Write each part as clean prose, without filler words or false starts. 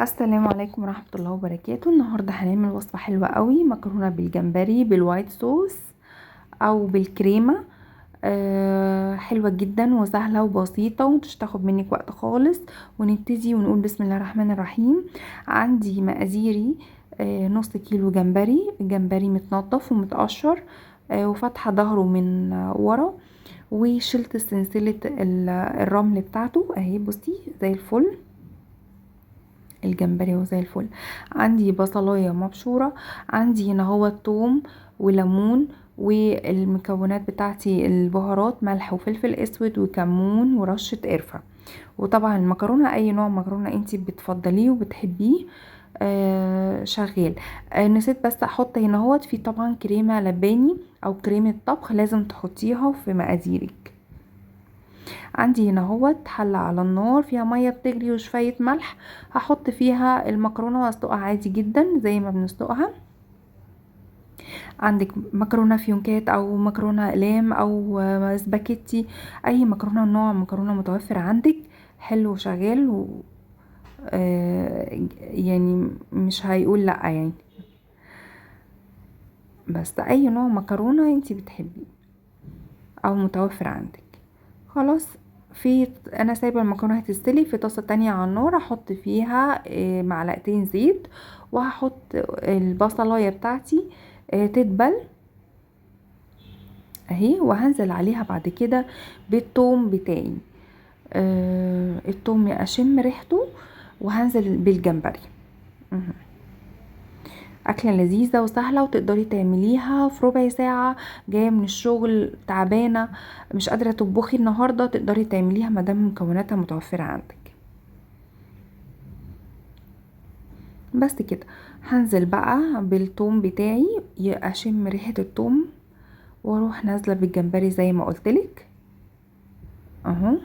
السلام عليكم ورحمة الله وبركاته. النهاردة هنعمل وصفة حلوة قوي، مكرونة بالجمبري بال white sauce او بالكريمة. حلوة جدا وسهلة وبسيطة ومش تاخد منك وقت خالص. ونبتدي ونقول بسم الله الرحمن الرحيم. عندي مقاديري نص كيلو جمبري، جمبري متنضف ومتقشر، وفاتحة ظهره من ورا، وشلت سلسلة الرمل بتاعته اهي، بصي زي الفل الجمبري وزي الفل. عندي بصلايه مبشوره، عندي هنا هو الثوم وليمون، والمكونات بتاعتي البهارات ملح وفلفل اسود وكمون ورشه قرفه، وطبعا المكرونه اي نوع مكرونه انتي بتفضليه وبتحبيه شغال. نسيت بس احط هنا هوت في طبعا كريمة لباني او كريمة طبخ لازم تحطيها في مقاديرك. عندي هنا اهوت حله على النار فيها مية بتغلي وشوية ملح، هحط فيها المكرونه واسلقها عادي جدا زي ما بنسلقها. عندك مكرونه فيونكات او مكرونه اقلام او سباكيتي، اي مكرونه نوع مكرونه متوفر عندك حلو وشغال و يعني مش هيقول لا يعني، بس اي نوع مكرونه انتي بتحبيه او متوفر عندك. خلاص في انا سايبه المكرونه هتستوي في طاسه تانية على النار، احط فيها معلقتين زيت، وهحط البصلايه بتاعتي تدبل اهي، وهنزل عليها بعد كده بالثوم بتاعي. الثوم اشم ريحته، وهنزل بالجمبري. اكله لذيذة وسهلة وتقدري تعمليها في ربع ساعة، جاية من الشغل تعبانة مش قادرة تطبخي النهارده تقدري تعمليها ما دام مكوناتها متوفرة عندك. بس كده هنزل بقى بالثوم بتاعي اشم ريحه الثوم، واروح نازله بالجمبري زي ما قلتلك اهو.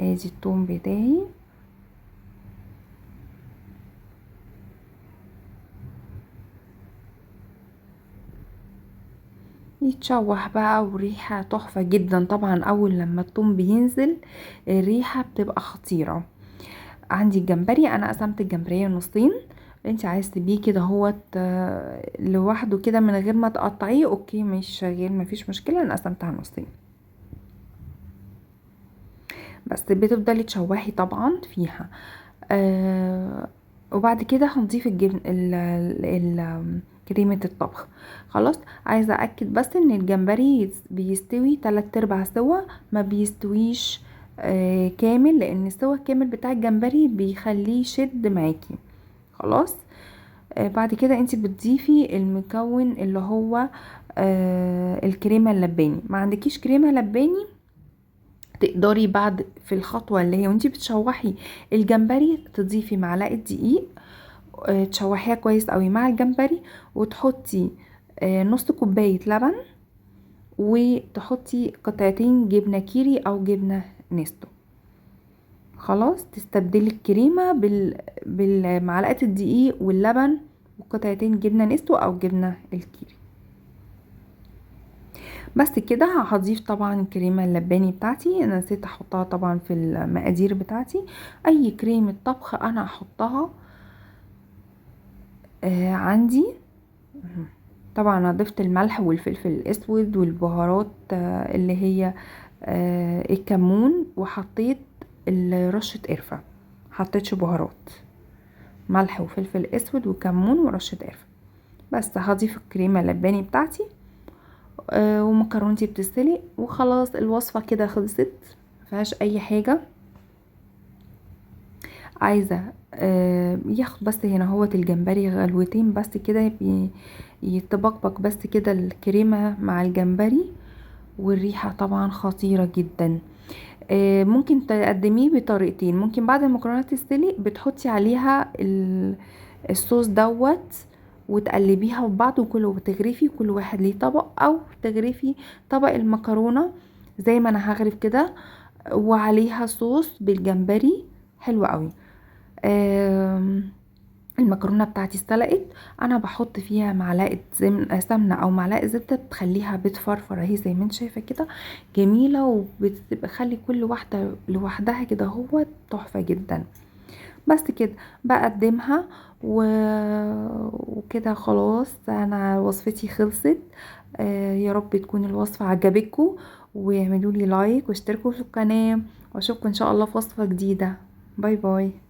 ادي الثوم بتاعي، يتشوح بقى وريحة تحفة جدا. طبعا اول لما الثوم بينزل الريحة بتبقى خطيرة. عندي الجمبري، انا قسمت الجمبرية نصين، انت عايز تبيه كده هوت لوحده كده من غير ما تقطعيه okay مش شغال مفيش مشكلة، انا قسمتها نصين. بس بتفضلي تشوحي طبعا فيها. وبعد كده هنضيف الجبن كريمة الطبخ. خلاص عايزة اكد بس ان الجمبري بيستوي 3/4 سوا، ما بيستويش كامل، لان السوا الكامل بتاع الجمبري بيخليه يشد معاكي. خلاص بعد كده انت بتضيفي المكون اللي هو الكريمة اللباني. ما عندكيش كريمة لباني تقدري بعد في الخطوة اللي هي وانتي بتشوحي الجمبري تضيفي معلقة دقيق، تشوحيها كويس قوي مع الجمبري، وتحطي نص كوباية لبن، وتحطي قطعتين جبنة كيري او جبنة نستو. خلاص تستبدلي الكريمة بالمعلقة الدقيق واللبن وقطعتين جبنة نستو او جبنة الكيري. بس كده هضيف طبعا الكريمة اللباني بتاعتي، انا نسيت احطها طبعا في المقادير بتاعتي. اي كريمة طبخ انا احطها عندي. طبعا انا ضفت الملح والفلفل الاسود والبهارات اللي هي الكمون، وحطيت رشه قرفه، حطيتش بهارات، ملح وفلفل اسود وكمون ورشه قرفه. بس هضيف الكريمة اللباني بتاعتي، ومكرونتي بتستوي، وخلاص الوصفة كده خلصت مفيهاش اي حاجة. عايزه ياخد بس هنا هوت الجمبري غلوتين بس كده، يتبقبق بس كده الكريمة مع الجمبري، والريحه طبعا خطيرة جدا. ممكن تقدميه بطريقتين، ممكن بعد المكرونه تستوي بتحطي عليها الصوص دوت وتقلبيها في بعض وكله، وتغرفي كل واحد ليه طبق، او تغرفي طبق المكرونه زي ما انا هغرف كده وعليها صوص بالجمبري، حلو قوي. المكرونه بتاعتي اتسلقت، انا بحط فيها معلقه سمنه او معلقه زبدة، بتخليها بتفرفر اهي زي ما انت شايفه كده، جميلة وبتبقى خلي كل واحدة لوحدها كده اهو، تحفة جدا. بس كده بقدمها وكده خلاص انا وصفتي خلصت. يا رب تكون الوصفة عجبتكم، واعملوا لي like واشتركوا في القناة، واشوفكم ان شاء الله في وصفه جديدة. bye bye.